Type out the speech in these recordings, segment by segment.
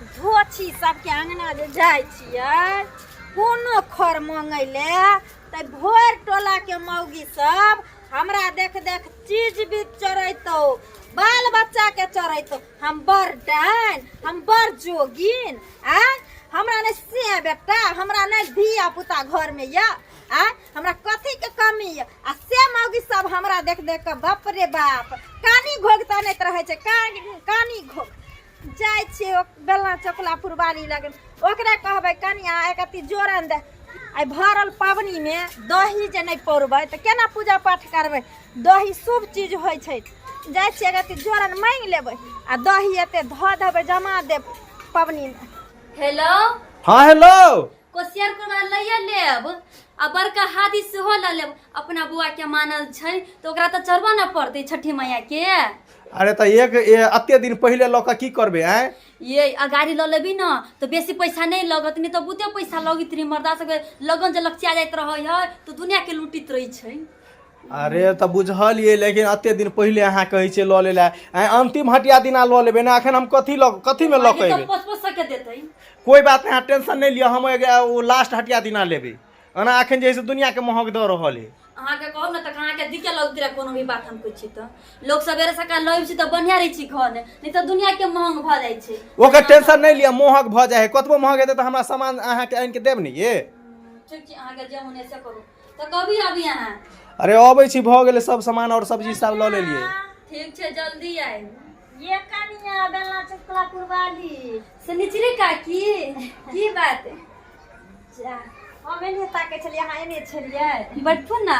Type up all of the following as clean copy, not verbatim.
धोछी सबके अंगना जे जाइ छियै कोनो खर मांगै ले तऽ भोर टोला के मौगी सब हमरा देख देख चीज बीज चढ़ैतौ, बाल बच्चा के चढ़ैतौ। हम बड़ डाइन, हम बड़ जोगिन। आ हमरा नहि से बेटा, हमरा नहि धिया पुता घर में या आ हमरा कथी के कमी या। आ से मौगी सब हमरा देख देख के बाप रे बाप कानी घोघ तनैत रहै छै, कानी घोघ। जाइ छियै ओ बेलना चकला पुरबारी लगन, ओकरे कहबै कनिया एक अथी जोरन दे। आइ भरल पबनीमे दही जे नहि पौरबै तऽ केना पूजा पाठ करबै? दही शुभ चीज होइ छै। जाइ छियै एक अथी जोरन माँगि लेबै आ दही एते धऽ देबै, जमा देबै पबनीमे। हेलो। हाँ हेलो। कोसियार कुरबार लैए लेब आ बड़का हादी सेहो लऽ लेब। अपना बौआ के मानल छै तऽ ओकरा तऽ चढ़बऽ ने पड़तै छठी मैया के। अरे तऽ एक एते दिन पहिले लऽ कऽ की करबै आँय? ये अगाड़ी लऽ लेबी ने तऽ बेसी पैसा नहि लगत, नहि तऽ बहुते पैसा लगैत रही। मर्दा सबके लगन जे लगचिया जाइत रहै है तऽ दुनिया के लूटित रहै छै। अरे तऽ बुझलियै, लेकिन एते दिन पहिले अहाँ कहै छियै लऽ लै लए आँय? अंतिम हटिया दिना लऽ लेबै ने। एखन हम कथी लऽ कथीमे लऽ कऽ एबै? 5 5 सए के देतै। कोइ बात नहि, अहाँ टेंशन नहि लिअ, हम ओ लास्ट हटिया दिना लेबै। ओना एखन जे है से दुनियाके महग दऽ रहल है। अहाँके कहब ने तऽ अहाँके दिक्कत लगैत रहै। कोनो भी बात हम कहै छी तऽ लोक सवेरे सकाल लऽ अबै छी तऽ बढ़िआँ रहै छी घर, नहि तऽ दुनियाके महग भऽ जाइ छै। ओकर टेंशन नहि लिअ, महग भऽ जाइ है, कतबो महग हेतै तऽ हमरा सामान अहाँके आनि कऽ देब ने ये। ठीक छै, अहाँके जे मोन से करू। तऽ कभी अभी अहाँ? अरे अबै छी, भऽ गेलै सब सामान आओर सब्जी सब लऽ लेलियै। ठीक छै, जल्दी आयब। ये कनिया बेलना चुटकुला कुरबाली सनिचरी काकी, की बात? जा, हम एने ताकै छलियै, अहाँ एने छलियै। बैठू ने।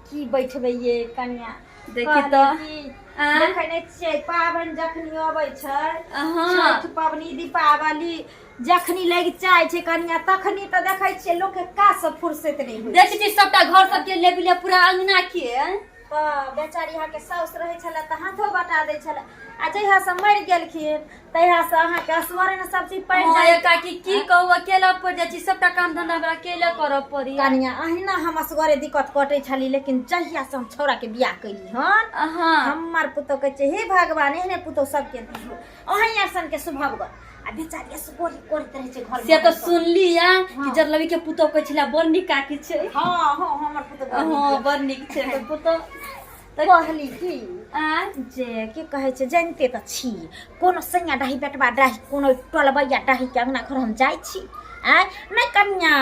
की बैठबै ये कनिया? देखी तऽ। देखै नहि छियै, पाबनि जखनी अबै छै, छठि पाबनि, दीपावली जखनी लागि जाइ छै कनिया, तखनी तऽ देखै छियै लोकके काज से फुर्सत नहि होइ। देखै छियै सबटा घर सबके लेबी ले पूरा अंगना के। तऽ बेचारी अहाँके साउस रहै छलै तऽ हाथो बटा दै छलै, आ जहियासँ मरि गेलखिन तहियासँ अहाँके असगरे ने सब चीज पड़ि हँ जाइ। ये काकी, की कहू, अकेला पड़ जाइ छी, सबटा काम धंधा हमरा अकेले करऽ पड़ी। कनिया, अहिना हम असगरे दिक्कत कटै छली, लेकिन जहियासँ हम छौड़ाके बियाह कैली हन, हमर पुतोह कहै छै, हे भगवान, एहने पुतोह सबके दियौ, अहीं आर के स्वभाव। आ बेचारी असगरे करैत रहै छै घर। से तऽ सुनली या कि जरलवी के पुतोह कहै छलै बड़ नीक काकी छै। हँ हँ, हमर पुतोह बड़ नीक हँ यऽ। बड़ नीक छै एकर पुतोह। तऽ कहली की आँय? जे की कहै छै, जानिते तऽ छी, कोनो सैया डाही बेटबा डाही कोनो टोलबैया डाही के अंगना घर हम जाइ छी आँय? नहि कनिया,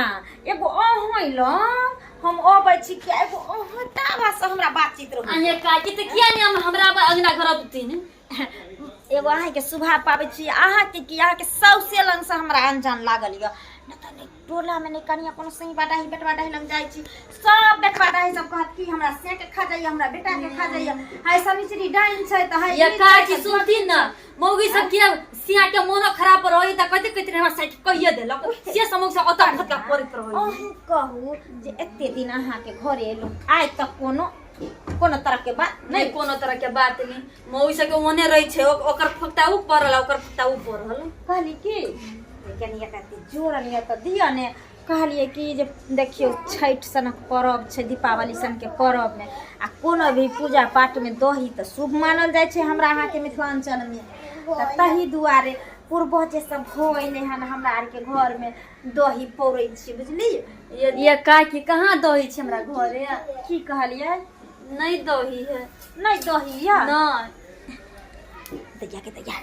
एगो अहूँ लग हम अबै छी कि एगो अहूँ टाबा से हमरा बातचीत रहै। अहाँ काकी तऽ किया नहि हम हमरा अंगना घर अबथिन? एगो अहाँके स्वभाव पाबै छी अहाँके कि अहाँके साउसे लगसँ हमरा अनजान लागल यऽ। नहि तऽ नहि टोलामे नहि कनिया कोनो सही डाही बेटवा डाही लग जाइ छी, सब बेटवा डाही सब कहत कि हमरा से के खा जाइए, हमरा बेटा के खा जाइए, हाय सनिचरी डाइन छै तऽ हाय ये ई छै काकी तऽ सुनथिन न, मौगी सब के सिया के मोनो खराब रही तऽ कथि कहैत रहे, हमरा साइड कहिए देलक से समोग से अतक फतक करैत रही। अहूँ कहू जे एते दिन अहाँके घरे एलहुँ, आइ तक कोनो कोनो तरह के बात नहि? कोनो तरह के बात नहि। मौगी सबके ओने रहै छै, ओकर फक्ता उ पड़ल आ ओकर फक्ता उ पड़ल। कहली कि कनि एकरा जोड़न यऽ तऽ दिअ ने। कहलियै कि जे देखियौ, छठि सनक पर्व छै, दीपावली सनके पर्वमे आ कोनो भी पूजा पाठमे दही तऽ शुभ मानल जाइ छै हमरा अहाँके मिथिलाञ्चलमे। तऽ तहि दुआरे पूर्वजे सब भऽ एलै हन, हमरा आरके घरमे दही पौरै छियै, बुझलियै? ये काकी, कहाँ दही छै हमरा घरे? की कहलियै? नहि दही है। नहि दही यऽ? नहि। दैया के दैया,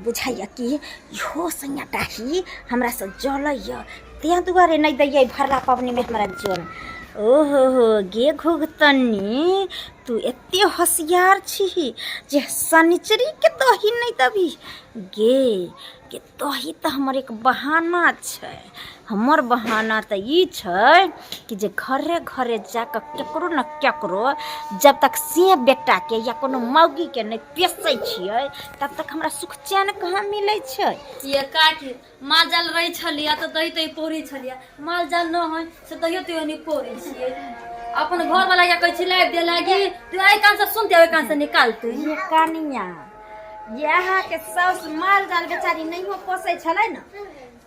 बुझाइया कि इहो सैया डाही हमरा से जलैया, तें दुआरे नहि दैया भरला पबनीमे हमरा जल। ओहो हो गे घुघतनी, तू एते होशियार छी जे शनिचरी के दही नहि देबही? गे के दही तऽ हमर एक बहाना छै। हमर बहाना तऽ ई छै कि जे घरे घरे जाकऽ केकरो ने केकरो जब तक से बेटाके या कोनो मौगीके नहि पेसै छियै, तब तक हमरा सुख चैन कहाँ मिलै छै। ये काकी, माल जाल रहै छलियै तऽ दही तही पौरै छलियै। माल जाल न है से दहियो तहियो नहि पौरै छियै। अपन घर वाला के कहै छी लाबि दे लागी तू, एहि कान से सुनते ओहि कान से निकालते। ये कनिया, ये अहाँके साउस माल जाल बेचारी नहियो पोसै छलै ने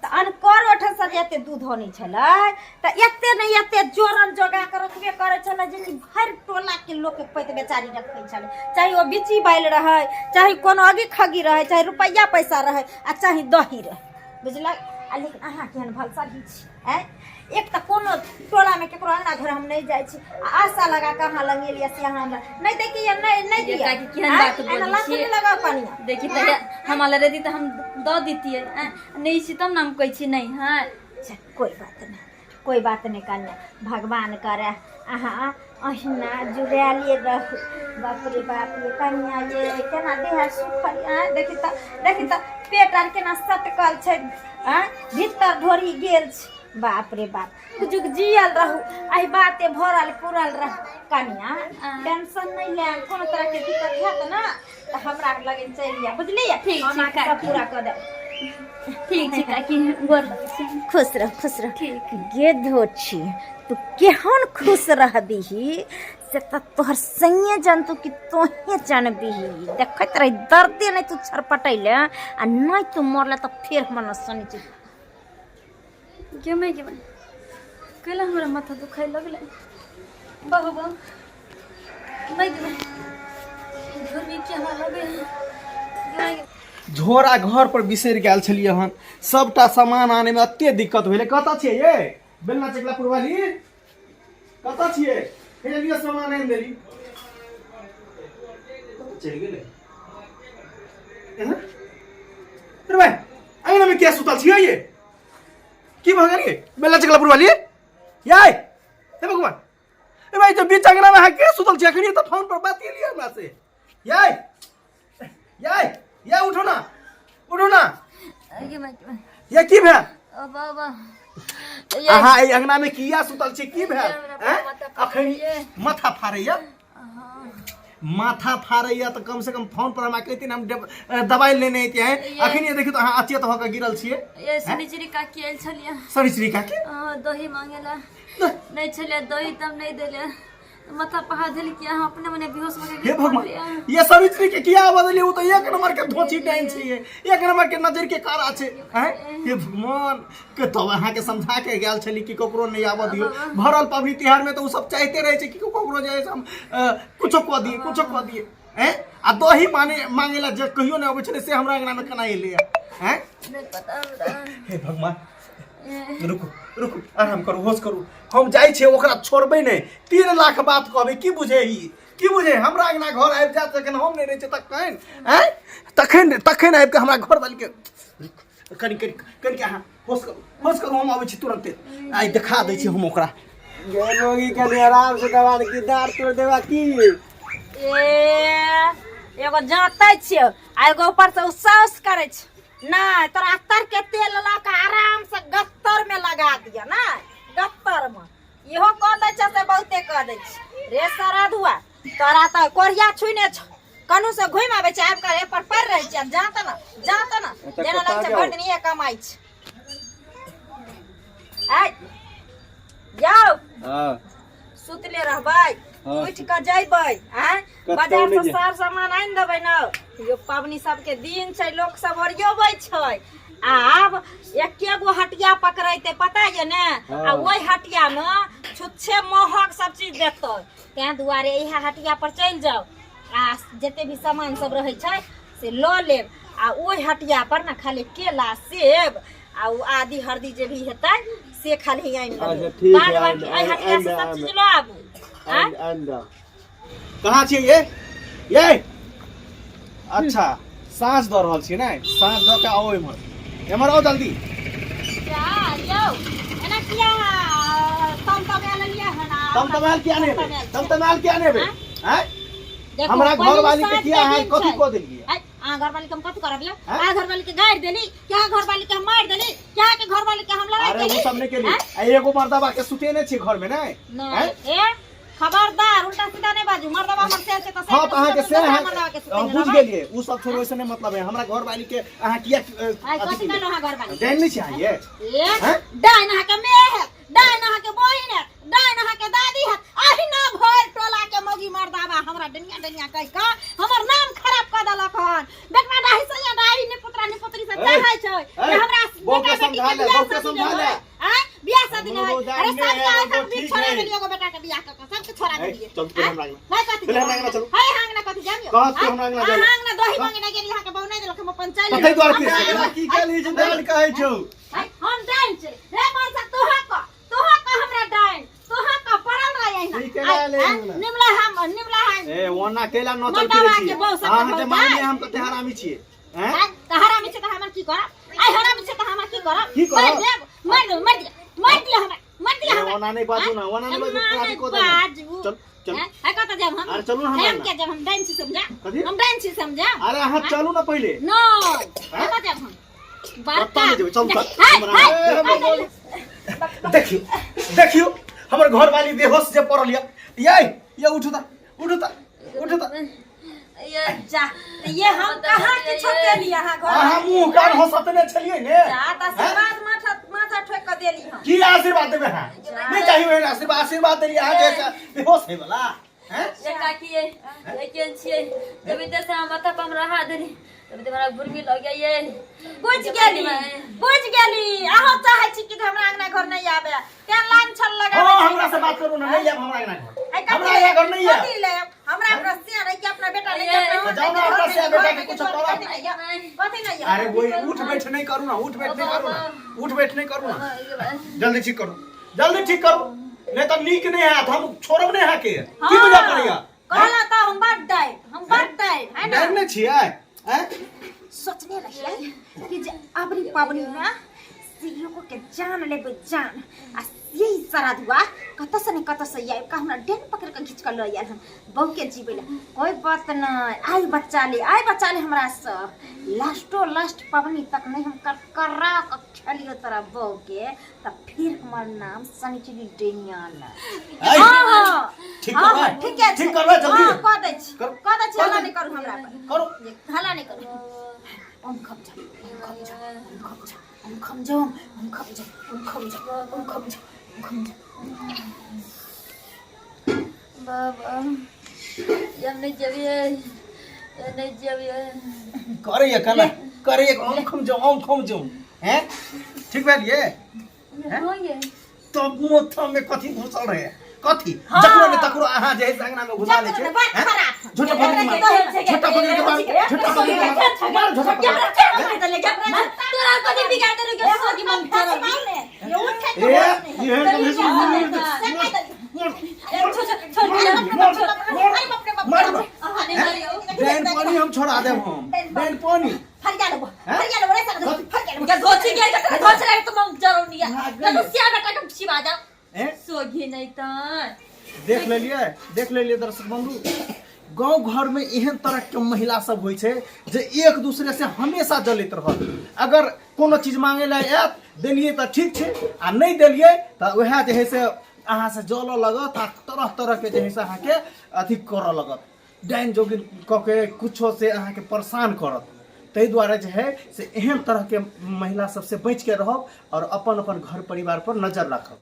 तऽ अनकर ओहिठामसँ जे एते दूध अनै छलै तऽ एते ने एते जोरन जोगा कऽ रखबे करै छलै जे कि भरि टोलाके लोकके पैत बेचारी रखै छलै, चाहे ओ बिच्ची बालि रहै, चाहे कोनो अगी खगी रहै, चाहे रुपैआ पैसा रहै आ चाहे दही रहै। बुझलक आ लेकिन अहाँ केहन भलसरही छी आँय एक तऽ कोनो टोलामे केकरो अंगना घर हम नहि जाइ छी आ आशा लगा कऽ अहाँ लग एलियै से अहाँ हमरा नहि देखियै नहि नहि ये दिअ काकी केहन आँय? बात एना बोलै लाथ छियै। नहि लगाउ कनिया देखी तऽ हमरा लग रहती तऽ हम दऽ दितियै आँय, नहि छी तब ने हम कहै छी नहि हँ अच्छा कोइ बात नहि कोइ बात नहि कन्या भगवान करे अहाँ अहिना जुड़ायले रहू बाप रे बाप ये कन्या ये केना देह सुखल आँय देखी तऽ देखी तऽ पेट आर केना सटकल छै आँय भीतर ढोरी गेल छै बाप रे बाप जुग जियल रहू एहि बाते भरल पुरल रहू कन्या टेंशन नहि लेब कोनो तरहके दिक्कत हैत ने तऽ हमरा लगे चलि आयब बुझलियै ठीक हम छै, अहाँके सब काकी। पूरा कऽ देब ठीक छै काकी गोर लगै छी खुश रह खुश रह ठीक। गे धोछी तू केहन खुश रहबिही से तऽ तोहर संगे जानतौ कि तोहे जानबिही देखैत रही दर्दे नहि तू छरपटैले आ नहि तू मरले तऽ फेर हमर न सनी छै गेमै गेमै कैला हमरा माथा दुखाइ लगलै बाबा बा नहि गेमै घरमे की हमरा लगै है गेमै झोरा घर पर बिसरि गेल छलियै हन सबटा सामान आनैमे एते दिक्कत भेलै कतऽ छियै ये बेलना चकला पुरवाली कतऽ छियै हे लिअ सामान आनि देली कतऽ चलि गेलै एँ? अरे भाई अङ्गनामे किया सुतल छियै ये की भऽ गेल ये बेलना चकला पुरवाली याय हे भगवान ए भाई जो बीच अंगना में अहाँ के सुतल छी अखनी तऽ फोन पर बात केलियै हमरा से याय याय याय उठो ना उठो ना गेमै गेमै ये की भेल ओ बाबा अहाँ एहि अंगना में किया सुतल छी की भेल हमरा हैं? माथा अखन फाड़ैये। माथा फाड़ैया माथा फाड़ैया तऽ कम से कम फोन पर हमरा कहितिन हम दवाई लेने अइतियै अखन ये देखियौ तऽ अहाँ अचेत भऽ कऽ गिरल छियै ये शनिचरी काकी आयल छलियै शनिचरी काकी दही मांगेला नहि छलियै दही तब नहि देलियै माथा पहा देलकै अहाँ अपने मने बेहोश भऽ हे भगवान ये सवित्री के किया बदलिए वो तो एक नंबर के धोची डाइन छै ये एक नंबर के नजर के कारा छै हैं हे भगवान के तब अहाँ के समझा के गेल छली कि ककरो नहीं आबऽ दियौ भरल पबनी तिहार में तो उ सब चाहते रहे छै कि ककरो जे है से हम कुछो कऽ दिए कुछो कऽ दिए हैं आ दही माने मांगे ला जे कहियो नहीं अबै छलै से हमरा अंगना में केना एलै हैं नहि पता हमरा हे भगवान रुकू रुकू आराम करू होश करू हम जाइ छियै ओकरा छोड़बै नहि 3 लाख बात कहबै की बुझे ई की बुझे हमरा अंगना घर आबि जायत जखन हम नहि रहै छियै तखन आँय तखन तखन आबि कऽ हमरा घर वालीके कनि कनि कनि अहाँ होश करू होश करू हम अबै छी तुरन्ते आइ देखा दै छी हम ओकरा गे रोगी कनि आराम से दबा दे की दाँत तोड़ देबा की ए एगो जाँतै छियौ आ एगो ऊपर से उ सौस करै छै नहि तोरा अत्तर के तेल लऽ कऽ आराम से गत्तर में लगा दिअ ने गत्तर में इहो कऽ दै छै से बहुते कऽ दै छै रे सरधुआ तोरा तऽ कोरिया छुइने छौ कनु से घुमि आबै छै आबि कऽ पर पड़ रहै छै जाँत ने जाँत ने एतऽ जेना कतऽ लगै छै जाउ? भरि दिन इहे कमाइ छै आइ जाउ हाँ सुतले रहबै हाँ। उठि कऽ जयबै आँय कतौ बाजार नहि से जाय। सर सामान आनि देबै ने यो पाबनि सबके दिन छै लोक सब ओरियोबै छै आब एके गो हटिया पकड़ैते पता ये ने हाँ। आ ओहि हटिया मे छुच्छे महग सब चीज देतै तें दुआरे इएह हटिया पर चलि जाउ आ जते भी सामान सब रहै छै से लऽ लेब आ ओहि हटिया पर ने खाली केला सेब आ ओ आदि हरदी जे भी हेतै से खाली आनि अच्छा, लेबै ठीक बाद है, बाकी आनि- एहि हटिया से आनि- सब आनि- चीज लऽ आबू आँय? आनि आनि दऽ कहाँ छियै ये ये अच्छा साँझ दऽ रहल छियै ने साँझ दऽ के आउ एम्हर एम्हर आउ जल्दी जा यौ एना किया तमतमायल लेलियै हन आ? तमतमायल किया नहि हेबै तमतमायल छै। तमतमायल किया नहि हेबै आँय देखू, हमरा पहिल घरवाली के साँझ किया अहाँ दिन कथी छै। कऽ देलियै आँय, अहाँ घरवाली के हम कथी करब यौ आँय? अहाँ घरवाली के गारि देली कि अहाँ घरवाली के हम मारि देली कि अहाँ के घरवाली के हम लड़ाई अरे केली वो सब नहि केली आँय? आ एगो मर्दबा के सुतेने छी घर में नहि नहि आँय? ए खबरदार उल्टा सीधा नहि बाजू मर्दबा हमर से छै तऽ हाँ तऽ अहाँके से अहाँ मर्दबा के अहाँ सुतेने बुझि रहबै। गेलियै ओ सब छोड़ू ओहिसँ नहि मतलब है हमरा घरवाली के अहाँ किया आँय, कथी कहलहुँ अहाँ घरवाली डाइन नहि छी अहाँ ये ए हैं? डाइन अहाँके मेह है डाइन अहाँके बहिन है डाइन अहाँके दादी है अहिना भरि टोला के मौगी मर्दाबा हमरा डनिया डनिया कहि कऽ हमर नाम खराब कऽ देलक हन बेटवा डाही सैया डाही ने पुत्रा ने पुत्री से ए, चाहै छै ए, जे हमरा बहू के बेटा बेटी समझा के ले, बियाह बहू के शादी समझा नहि ले। होय। आँय बियाह शादी नहीं हमरो है अरे दान सब नहीं है, के वो हम ठीक छोड़ा है। देलियो एगो बेटा के बियाह क के सबके छोड़ा ए, देलिए चल, पहिले हमरा अंगना। नहीं कथी पहिले हमरा अंगना चलू। है अंगना कथी जामियो कहत कि हमरा अंगना जाइए। अंगना दही मांगे नहीं गेली यहाँ के बहु नहीं देलक हम अपन चल कथी दुआरे पीस के एकरा की केली जे डाइन कहै छौ हम डाइन छै रे मनसा तोहा क तोहा क हमरा डाइन तोहा क पड़ल रहे ई केना एलै अंगना? निमला हम निमला हम ए ओना केला नचल मोटावा फिरै के छियै बहु सबके अहाँ के बहु मारने जाय। हम कते हरामी छियै हैं हैं? तऽ हरामी छै तऽ हमर की करब आइ हरामी छै तऽ हमर की करब की करब? मारि देब मारि देब मारि दिअ मारि दिअ हमरा मारि दिअ ए, हमरा ओना नहि बाजू ना ओना नहि बाजू एना खराबी नहि कऽ देब बाजू। चल चल हैं? आइ कतऽ जायब हम अरे चलू ना हमरा हम अंगना। के जायब हम डाइन छी समझा कथी? हम डाइन छी समझा अरे अहाँ चलू ना पहिले नहि हैं? कतऽ जायब हम कतऽ नहि जेबै चलू चल हाय, हमरा हाय, अंगना। हाय, देखियौ देखियौ हमर घरवाली बेहोश जे पड़ल यऽ यै ये उठू तऽ उठू तऽ उठू तऽ ये जा तऽ ये हम कहाँ किछो केली अहाँ घर अहाँ मुँह कान हँसतने छलियै ने जा तऽ आशीर्वाद माथा माथा ठोकि कऽ देली हम की आशीर्वाद देबै अहाँ नहि चाही ओहन आशीर्वाद आशीर्वाद देलियै अहाँ जे बेहोश होय वला हैं ये काकी ये ये केन छियै जब इधर से हम माथा पर हम रहा देली तब तो हमरा घुर्मी लग गया ये बुझ गेली बुझ गेली अहाँ चाहै छी कि हमरा अंगना घर नहीं आबे तें लाइन छल लगाबै हाँ छी। हमरा से बात करू ना नहीं आयब हमरा अंगना घर आइ कथी हमरा यहाँ घर नहीं आयब कथी लेब? हमरा अपना सिया नहीं कि अपना बेटा नहीं कि अपना जाओ ना अपना सिया बेटा के कुछ करब। कथी नहीं यऽ, कथी नहीं यऽ। अरे वही उठ बैठ नहीं करू ना उठ बैठ नहीं करू ना उठ बैठ नहीं करू ना जल्दी ठीक करू जल्दी ठीक करू नहीं तो नीक नहीं हैत हम छोड़ब नहीं अहाँके की बुझा पड़ैया कहला तऽ हम बड डाइ हम बड डाइ है ना डर नहि छियै आँय? सोचने रहियै कि जे अबरी पबनी में सीओ के जान लेबै जान आ यही श्राद्धुआ कतऽ से नहीं कतऽ से आबि कऽ हमरा डेन पकड़ कऽ घीच कऽ लऽ आयल हन बहू के जीबै लए कोई बात नहीं आइ बच्चा ले आइ बच्चा ले हमरा से लास्टो लास्ट पबनी तक नहीं हम कर करा कऽ खेलियो तोरा बहू के तऽ फिर हमर नाम शनिचरी डेनिया न आइ, हाँ हाँ ठीक हाँ, करबै ठीके छै ठीक करबै जल्दी हाँ, कऽ दै छी करू। कऽ दै छी कऽ हल्ला दै। नहि करू हमरा पर करू हल्ला नहि करू ओम खम जा ओम खम जा ओम खम जा ओम खम जा ओम खम जा ओम खम जा ओम खम जा ओम खम जा बाबा ये हम नहीं जबिए ये नहीं जबिए करैया केना करैया ओम खम जाऊं ओम खम जाऊं हैं ठीक भेल ये हो ये तब माथा में कथी घुसल रहे कथी हाँ। जकरो ने तकरो अहाँ जे है से अंगना में घुसा लै जकरो छै ने बड़ हैं? खराब। झोटा पकड़ के मार झोटा पकड़ के मार झोटा पकड़ के मार मार झोटा पकड़ के। तोरा कथी बिगाड़ देलु के सोगी मन ए ये कभी मार मार डैन पानी हम छोड़ा देब हम डैन पानी हैं? सोगी नहीं त देख लेलियै देख लेलियै दर्शक बंधु गाँव घरमे एहन तरहके महिला सब होइ छै जे एक दूसरे से हमेशा जलैत रहत अगर कोनो चीज मांगे लए आयत देलियै तऽ ठीक छै आ नहि देलियै तऽ उएह जे है से अहाँसँ जलऽ लगत आ तरह तरहके जे है से अहाँके अथी करऽ लगत डाइन जोगिन कऽ के कुछो से अहाँके परेशान करत ताहि दुआरे जे है से एहन तरहके महिला सबसँ बचिके रहब आओर अपन अपन घर परिवारपर नजर राखब।